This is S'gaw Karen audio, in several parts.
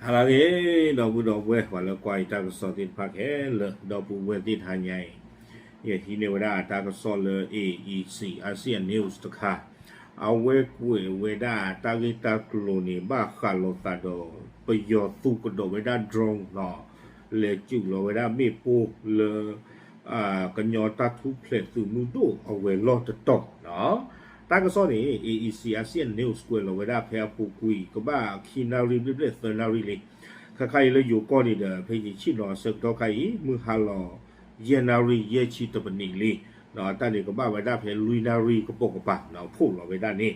ဟါလၢအဂ့ၤ ဒီပုၢ်ဒီဝဲၢ် ပှၤလၢကွၢ်ယတၢ်ကစီၣ်သ့ၣ်တဖၣ်ခဲလၢာ် ဒီပုၢ်ဝဲၢ်သ့ၣ်တဟါညါအံၤ, ယဟံးန့ၢ်ဝဲဒၣ်တၢ်ကစီၣ်လၢ A E C Asian News တခါ, အဝဲကွဲးဝဲဒၣ်တၢ်ဂ့ၢ်တၢ်ကျိၤန့ၣ် ဘၣ်ဃးလိာ်သးဒီး ပယီၤသုးကဒီးဝဲဒၣ် drone နီၤ, လဲၤစူးလီၤဝဲဒၣ်မ့ၣ်ပိၢ်လၢ ကညီတၢ်ထူၣ်ဖျဲးသုးမုၢ်ဒိၣ်အဝဲၤလီၢ်တတီၤနီၤ. တၢ်ကစီၣ်န့ၣ် A E C Asian News ကွဲးလီၤဝဲဒၣ်ဖဲအပူၤကွံာ် ကဘၣ်ခံနၣ်ရံၣ်ဘျဲၣ်ဘျဲၣ်သၢနၣ်ရံၣ်လံ. ခါခါအံၤလၢယိၤကီၢ်န့ၣ်ဒီး ဖဲယဆ့ၣ်နီၤဆၢကတီၢ်ခါအံၤ မုၢ်ဟါလီၤ ယဲၢ်နၣ်ရံၣ်ယဲၢ်ဆံတပနံးလံ. တၢ်န့ၣ်ကဘၣ်ဝဲဒၣ်ဖဲလွံၢ်နၣ်ရံၣ်ကပိာ်ကပၤနီၤ ဖီၣ်လီၤဝဲဒၣ်န့ၣ်.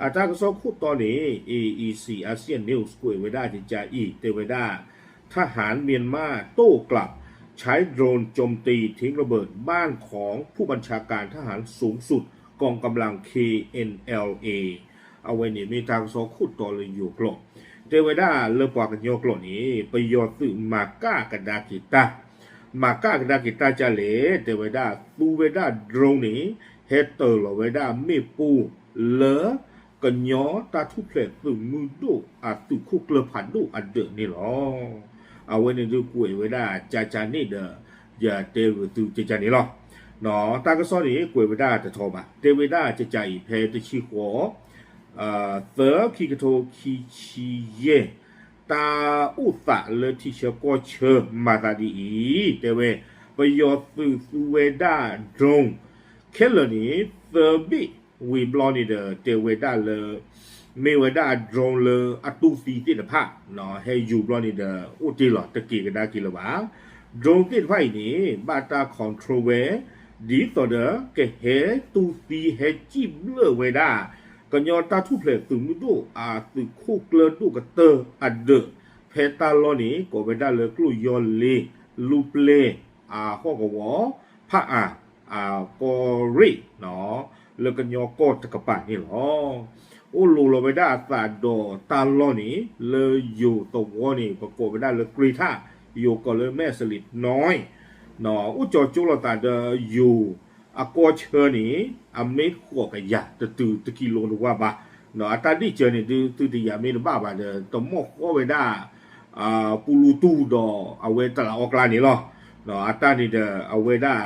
အတၢ်ကစီၣ်ခိၣ်တီန့ၣ် A E C Asian News ကွဲးဝဲဒၣ်ကကးအံၤ တဲဝဲဒၣ် ทหารเมียนมาโต้กลับ ใช้โดรนโจมตีทิ้งระเบิดบ้านของผู้บัญชาการทหารสูงสุดกองกำลัง K N L A အဝဲန့ၣ်မ့ၢ်တၢ်ကစီၣ်ခိၣ်တီလၢယိၤကျိာ်, တဲဝဲဒၣ်လၢပှၤကညီကျိာ်န့ၣ် ပယီၤသုးမၤကၣ်ကဒါက့ၤတၢ်, မၤကၣ်ကဒါက့ၤတၢ်ကလဲၣ် တဲဝဲဒၣ်သူဝဲဒၣ် drone န့ၣ် ဟဲတၢၤလီၤဝဲဒၣ်မ့ၣ်ပိၢ်လၢ ကညီတၢ်ထူၣ်ဖျဲးသုးမုၢ်ဒိၣ်အသုးခိၣ်ကျၢၢ်ဖးဒိၣ်အဒၢးန့ၣ်လီၤ. အဝဲန့ၣ်ဒုးကွဲးဝဲဒၣ်ကကးန့ၣ်ဒီး ယတဲဂ့ၤသုကကးန့ၣ်လီၤ. တၢ်ကစီၣ်န့ၣ် ကွဲးဝဲဒၣ်တထီဘၣ် တဲဝဲဒၣ်ကကးအံၤ ဖဲတဆံဃိး သၢ ခံကထိခံဆံယဲၢ် တၢ်အိၣ်သးလၢထံဆၢကီၢ်ဆၢမၤသးဒ်အံၤ တဲဝဲ ပယီၤသုးသူဝဲဒၣ် drone ခဲလၢာ်န့ၣ် သၢဘ့ၣ်ဝံၤဘျီန့ၣ်ဒီး တဲဝဲဒၣ်လၢ မ့ၢ်ဝဲဒၣ် drone လၢအတူၢ်သံသ့ၣ်တဖၣ် ဟဲယူၤဘျီန့ၣ်ဒီး အိၣ်တ့ၢ်လီၤ တက့ၤကဒါက့ၤလၢၤဘၣ်. drone သ့ၣ်တဖၣ်အံၤန့ၣ် ဘၣ်တၢ် control ဝဲ ဒ်သိးဒီး ကဟဲတူၢ်သံဟဲစံၣ်ဘျၢၣ်ဝဲဒၣ် ကညီတၢ်ထူၣ်ဖျဲးသုးမုၢ်ဒိၣ်အသုးခိၣ်ကျၢၢ်ဒိၣ်ကတၢၢ်အဒၢး ဖဲတၢ်လီၢ်န့ၣ် ကိးဝဲဒၣ်လၢကျိၣ်ယီၢ်လ့ လူၢ်ပျဲၢ် အဟီၣ်ကဝီၤ ဖးအၣ် အကီၢ်ရ့ၣ် လၢကညီကီၢ်တကပၤန့ၣ်လီၤ. အိၣ်လိၤလီၤဝဲဒၣ်အသးဒီးတၢ်လီၢ်န့ၣ် လၢယိၤသဝီန့ၣ် ပကိးဝဲဒၣ်လၢ ကြ့ၢ်ထၣ် ယိၤကိးလၢ မဲၢ်စလံးနီၢ် အိၣ်ကၠီၤကၠိလိာ်သးဒီးယိၤအကီၢ်ဆၢန့ၣ် အမ့ၢ်ဃိးကယၤ တတုၤတကံလိတဝၢ်ဘၣ်. အတၢ်ဒ့ၣ်စၢၤန့ၣ်ဒုး သုတယာ်မ့ၢ်တဘၣ်ဘၣ်ဒီး တမီၢ်ဃီဝဲဒၣ် ပူလူတူၢ်ဒီးအဝဲတလးအီကျါန့ၣ်လီၤ. အတၢ်န့ၣ်ဒီး အဝဲဒၣ်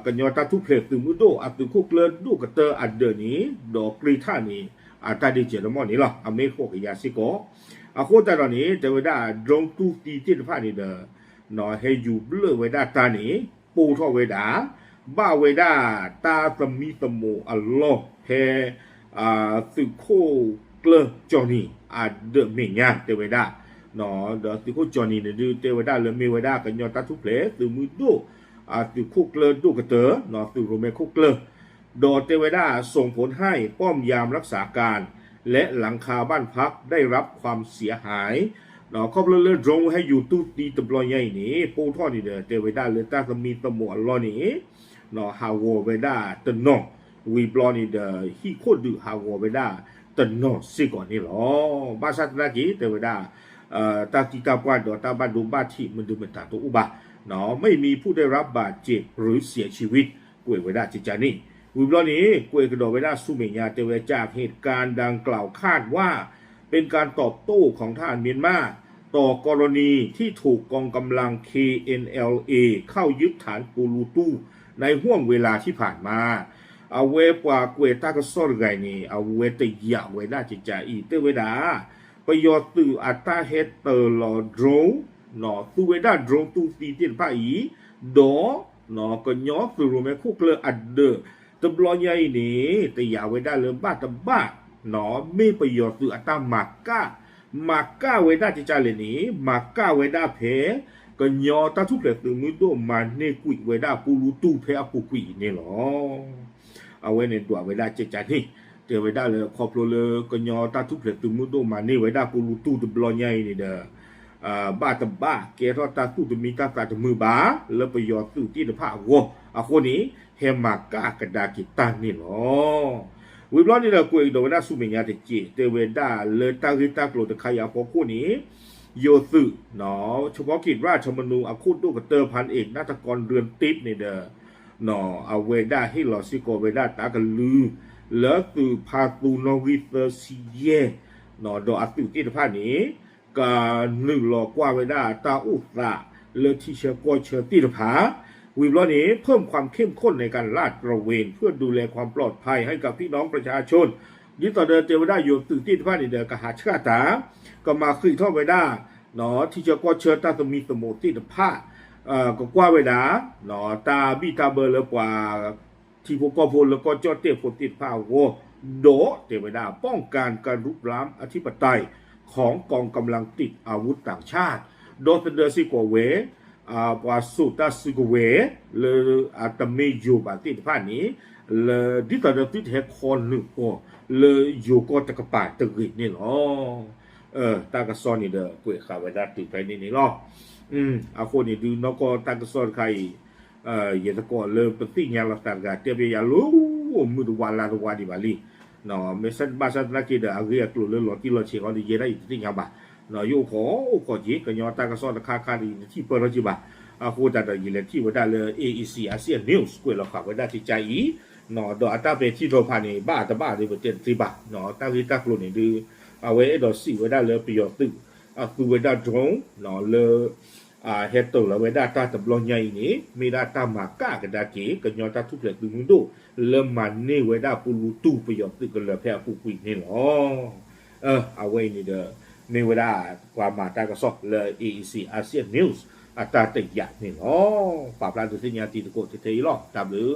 ကညီတၢ်ထူၣ်ဖျဲးသုးမုၢ်ဒိၣ်အသုးခိၣ်ကျၢၢ်ဒိၣ်ကတၢၢ်အဒၢးန့ၣ် ဒီးကြ့ၢ်ထၣ်န့ၣ် အတၢ်ဒ့ၣ်စၢၤတမီၢ်န့ၣ်လီၤ. အမ့ၢ်ဃိးကယၤစ့ၢ်ကီး. အဃိသတးဒီးန့ၣ် တဲဝဲဒၣ် drone တူၢ်သံသ့ၣ်တဖၣ်န့ၣ်ဒီး ဟဲယူၤဘျၢၣ်ဝဲဒၣ်တၢ်န့ၣ် ပိၢ်ထီၣ်ဝဲဒၣ် ဘၣ်ဝဲဒၣ်တၢ်သမံသမိးအလီၢ်ဖဲ သုးခိၣ်ကျၢၢ်ကၠီၣ်နံၤ အဒၢးမဲာ်ညါ တဲဝဲဒၣ် ဒီးသုးခိၣ်ကၠီၣ်နံၤန့ၣ်ဒုး တဲဝဲဒၣ်လၢမ့ၢ်ဝဲဒၣ်ကညီတၢ်ထူၣ်ဖျဲးသုးမုၢ်ဒိၣ် အသုးခိၣ်ကျၢၢ်ဒိၣ်ကတၢၢ် သုးရိၣ်မဲခိၣ်ကျၢၢ် ဒီးတဲဝဲဒၣ် ส่งผลให้ป้อมยามรักษาการ และหลังคาบ้านพักได้รับความเสียหาย ခီဖျိလၢ drone ဟဲယူၤတူၢ်သံတဘျီညါအံၤန့ၣ် ပိၢ်ထီၣ်န့ၣ်ဒီး တဲဝဲဒၣ်လၢတၢ်သမံသမိးအလီၢ်န့ၣ် ဟးဂီၤဝဲဒၣ်တနီၤ, ဝံၤဘျီန့ၣ်ဒီး ဟံၣ်ခိၣ်ဒုးဟးဂီၤဝဲဒၣ်တနီၤစ့ၢ်ကီးန့ၣ်လီၤ. ဘၣ်ဆၣ်သနာ်က့ တဲဝဲဒၣ် တၢ်သံတၢ်ပှၢ်ဒီးတၢ်ဘၣ်ဒိဘၣ်ထံးမနုၤမတၤတအိၣ်ဘၣ်, ไม่มีผู้ได้รับบาดเจ็บหรือเสียชีวิต ကွဲးဝဲဒၣ်ကကန့ၣ်, ဝံၤဘျီန့ၣ် ကွဲးကဒီးဝဲဒၣ်ဆူမဲာ်ညါ တဲဝဲ จากเหตุการณ์ดังกล่าวคาดว่าเป็นการตอบโต้ของทหารเมียนมาต่อกรณีที่ถูกกองกำลัง เค เอ็น แอล เอ เข้ายึดฐานปูลูตู้ในห่วงเวลาที่ผ่านมา အဝဲပှၤကွဲးတၢ်ကစီၣ်တဂၤန့ၣ် အဝဲတယာ်ဝဲဒၣ်ကကအံၤ တဲဝဲဒၣ် ပယီၤသုးအတၢ်ဟဲတၢၤလီၤ drone သူဝဲဒၣ် drone တူၢ်သံသ့ၣ်တဖၣ်အံၤ, ဒီး ကညီသုးရိၣ်မဲခိၣ်ကျၢၢ်အဒၢး တဘျီညါအံၤန့ၣ် တယာ်ဝဲဒၣ်လၢဘၣ်တဘၣ် မ့ၢ်ပယီၤသုးအတၢ်မၤကၣ်, မၤကၣ်ဝဲဒၣ်ကကလဲၣ်န့ၣ် မၤကၣ်ဝဲဒၣ်ဖဲ ကညီတၢ်ထူၣ်ဖျဲးသုးမုၢ်ဒိၣ်မၤန့ၢ်ကွံာ်ဝဲဒၣ်ပူလူတူၢ်ဖဲအပူၤကွံာ်အံၤန့ၣ်လီၤ. အဝဲန့ၣ်ဒွးဝဲဒၣ်ကကန့ၣ်, တဲဝဲဒၣ်လၢခီဖျိလၢကညီတၢ်ထူၣ်ဖျဲးသုးမုၢ်ဒိၣ်မၤန့ၢ်ဝဲဒၣ်ပူလူတူၢ်တဘျီညါအံၤန့ၣ်ဒီး ဘၣ်တဘၣ်ကဲထီၣ်တၢ်သူၣ်တမံတၢ်သးတမုာ်ဘၣ် လၢပယီၤသုးသ့ၣ်တဖၣ်အဂီၢ်, အဃိန့ၣ် ဟဲမၤကၣ်ကဒါက့ၤတၢ်န့ၣ်လီၤ. ဝံၤဘျီန့ၣ်ဒီး ကွဲးကဒီးဝဲဒၣ်ဆူမဲာ်ညါတစဲး တဲဝဲဒၣ်လၢတၢ်ဂ့ၢ်တၢ်ကျိၤတခါအံၤအဖီခိၣ်န့ၣ် ယိၤသုး เฉพาะกิจราชธรรมนูญ အခိၣ်ဒိၣ်ကတၢၢ် ဖၣ်အ့ၣ်နၣ်တကီဒြၢၣ်တ့ၣ်န့ၣ်ဒီး အဝဲဒၣ်ဟ့ၣ်လီၤစ့ၢ်ကီးဝဲဒၣ်တၢ်ကလုၢ် လၢသုးဖါသူနီၣ်ဂံၢ်သၢဆံယဲၢ် ဒီးအသုးသ့ၣ်တဖၣ်န့ၣ် ကနုာ်လီၤကွၢ်ဝဲဒၣ်တၢ်အိၣ်သးလၢထံဆၢကီၢ်ဆၢသ့ၣ်တဖၣ်, ဝံၤဘျီန့ၣ် เพิ่มความเข้มข้นในการลาดตระเวนเพื่อดูแลความปลอดภัยให้กับพี่น้องประชาชน ဒ်သိးဒီးတဲဝဲဒၣ်ယိၤသုးသ့ၣ်တဖၣ်န့ၣ်ဒီး ကဟးဆှၣ်တၢ်, ကမၤဃံးထီၣ်ဝဲဒၣ် ထံဆၢကီၢ်ဆၢတၢ်သမံသမိးသ့ၣ်တဖၣ်, ကကွၢ်ဝဲဒၣ် တၢ်ဘံၣ်တၢ်ဘၢလၢပှၤ ထံဖိကီၢ်ဖိလၢကီၢ်ကၠီၣ်တဲၣ်ဖိသ့ၣ်တဖၣ်အဂီၢ်, ဒီးတဲဝဲဒၣ် ป้องกันการรุกรานอธิปไตยของกองกำลังติดอาวุธต่างชาติ ဒီသဒၢစ့ၢ်ကီးဝဲ ပှၤစိာ်တၢ်စုကဝဲၤ လၢအတမ့ၢ်ယိၤဘၣ်သ့ၣ်တဖၣ်န့ၣ် လၢဒ်သိးဒီးသုတဟဲခီနုာ်ဃီလၢယိၤကီၢ်တကပၤတဂ့ၤန့ၣ်လီၤ. တၢ်ကစီၣ်န့ၣ်ဒီးကွဲးဃာ်ဝဲဒၣ်တုၤဖဲန့ၣ်န့ၣ်လီၤ. အဃိန့ၣ်ဒုး နီၢ်ကီၢ်တၢ်ကစီၣ်တခါအံၤ ယသကိးလၢပသ့ၣ်ညါလီၤသးတဂၤ တဲပယၤလၢ မုၢ်တဝါလါတဝါဒံးဘၣ်လံ. မ့ၢ်ဘၣ်ဆၣ်သနာ်က့ဒီး အဂ့ၢ်အကျိၤလၢလီၤတံၢ်လီၤဆဲးဃီဒီး ယဲဒၣ်အံၤတသ့ၣ်ညါဘၣ်. ယအိၣ်ခိးအိၣ်ခိးက့ၤ ကညီတၢ်ကစီၣ်တခါခါဒီး ယတထံၣ်ပၢၢ်ထီၣ်က့ၤဘၣ်. အဃိသတးဒီး ယလဲၤထံၣ်ဝဲဒၣ်လၢ A E C Asia News ကွဲးလီၤဃာ်ဝဲဒၣ်ကကါအံၤ, ဒီးအတၢ်ပဲာ်ထံနီၤဖးန့ၣ် ဘၣ်အတဘၣ်ဒီး ပတဲတသ့ဘၣ်. တၢ်ဂ့ၢ်တၢ်ကျိၤန့ၣ်ဒုး အဝဲအဲၣ်ဒိးစံးဝဲဒၣ်လၢပယီၤသုး အသူဝဲဒၣ် drone လၢ ဟဲတ့ၢ်လီၤဝဲဒၣ်တၢ်တဘျီညါအံၤန့ၣ် မ့ၢ်ဒၣ်တၢ်မၤကၣ်ကဒါက့ၤ ကညီတၢ်ထူၣ်ဖျဲးသုးမုၢ်ဒိၣ် လၢမၤန့ၢ်ဝဲဒၣ်ပူလူတူၢ်ပယီၤသုးကလၢၤဖဲအပူၤကွံာ်န့ၣ်လီၤ. အဝဲအံၤန့ၣ်ဒီး မ့ၢ်ဝဲဒၣ်ပှၤမၤတၢ်ကစီၣ်လၢ A E C Asia News အတၢ်တယာ်န့ၣ်လီၤ. ပာ်ဖျါဒုးသ့ၣ်ညါတံၤသကိးထဲအံၤလီၤ. တၢ်ဘျုး